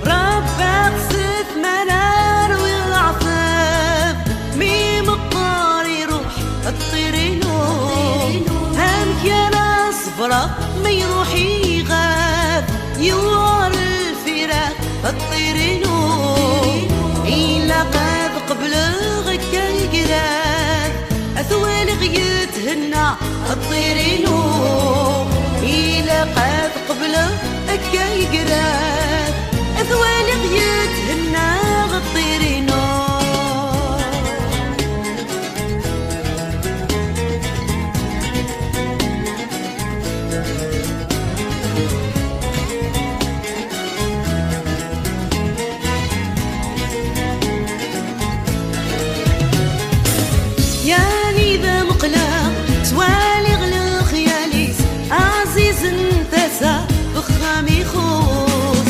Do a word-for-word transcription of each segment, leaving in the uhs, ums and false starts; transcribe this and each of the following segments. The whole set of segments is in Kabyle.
Ṛebbi ɣef zetmana rwiɣ leɛtab, mi meqqar iruḥ ṭṭir-inu. Amek ara ṣebreɣ ma iruḥ iɣab, yewɛer lfiraq ṭṭir-inu. Ilaq ad qebleɣ akka i grad, ad t-waliɣ yethenna ṭṭir-inu. Ilaq ad qebleɣ akka i grad, ad t-waliɣ yethenna ṭṭir-inu. Yanida meqqleɣ, ttwaliɣ lexyal-is, ɛzizen tasa, wexxam ixuṣ.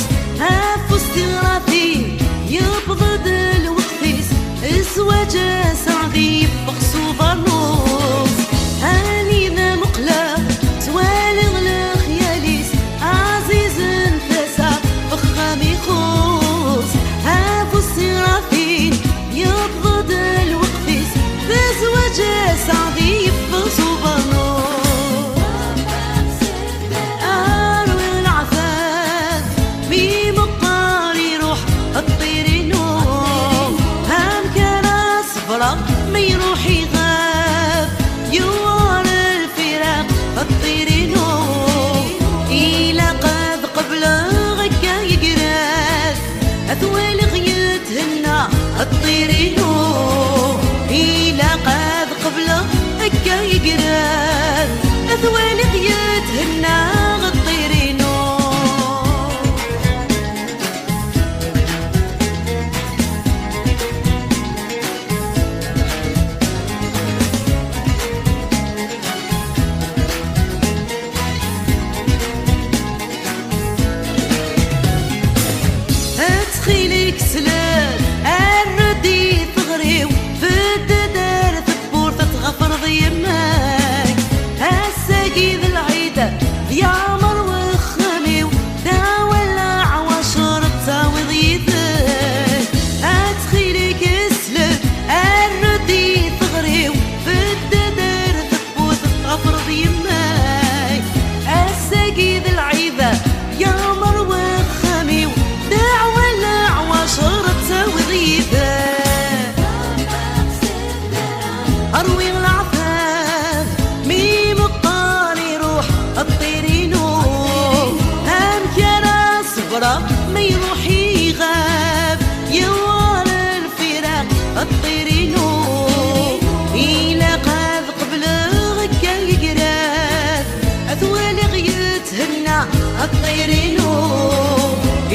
Afus tiɣratin, yewweḍ-d lweqt-is, zzwaǧ aseɛdi yeffeɣ s ubeṛnus. Anida meqqleɣ, ttwaliɣ lexyal-is, ɛzizen tasa, wexxam ixuṣ. Afus tiɣratin, yewweḍ-d lweqt-is, zzwaǧ aseɛdi yeffeɣ s ubeṛnus. Rwiɣ leɛtab, mi meqqar iruḥ ṭṭir-inu. Amek ara ṣebreɣ ma iruḥ iɣab, yewɛer lfiraq ṭṭir-inu. Ilaq ad qebleɣ akka i grad, ad t-waliɣ yethenna ṭṭir-inu. Ilaq ad qebleɣ akka i grad, ad t-waliɣ yethenna ṭṭir-inu. Ttxil-k, sled, err-d i teɣri-w, bedd-d ar tewwurt, ad tɣafreḍ yemma-k. Ass-agi d lɛid, yeɛmer wexxam-iw, ddeɛwa n leɛwacer ad tawiḍ yid-k. Ttxil-k, sled, err-d i teɣri-w, bedd-d ar tewwurt, ad tɣafreḍ yemma-k. Ass-agi d lɛid, yeɛmer wexxam-iw, ddeɛwa n leɛwacer ad tawiḍ yid-k. Rwiɣ leɛtab, mi meqqar iruḥ ṭṭir-inu. Amek ara ṣebreɣ ma iruḥ iɣab, yewɛer lfiraq ṭṭir-inu. Ilaq ad qebleɣ akka i grad, ad t-waliɣ yethenna ṭṭir-inu.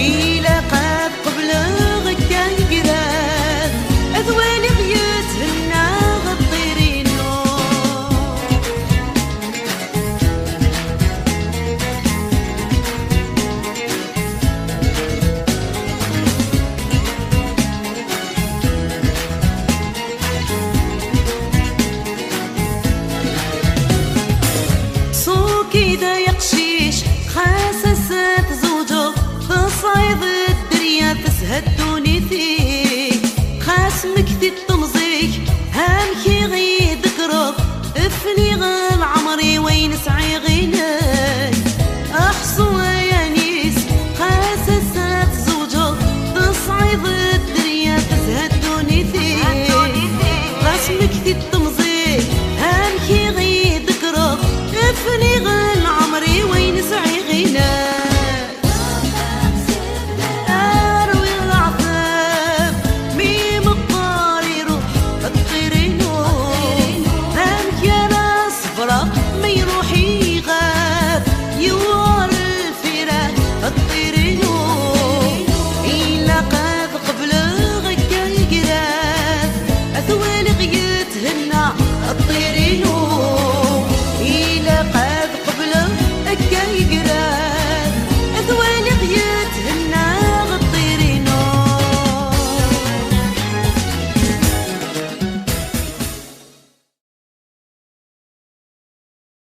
Ilaq ad qebleɣ akka i grad, ad t-waliɣ yethenna ṭṭir-inu. Ṣukid ay aqcic, xas ass-a tzewǧeḍ, tesɛiḍ dderya, teshel ddunit-ik. Xas mmekti-d temẓi-k, amek i ɣ-idekkreḍ, fniɣ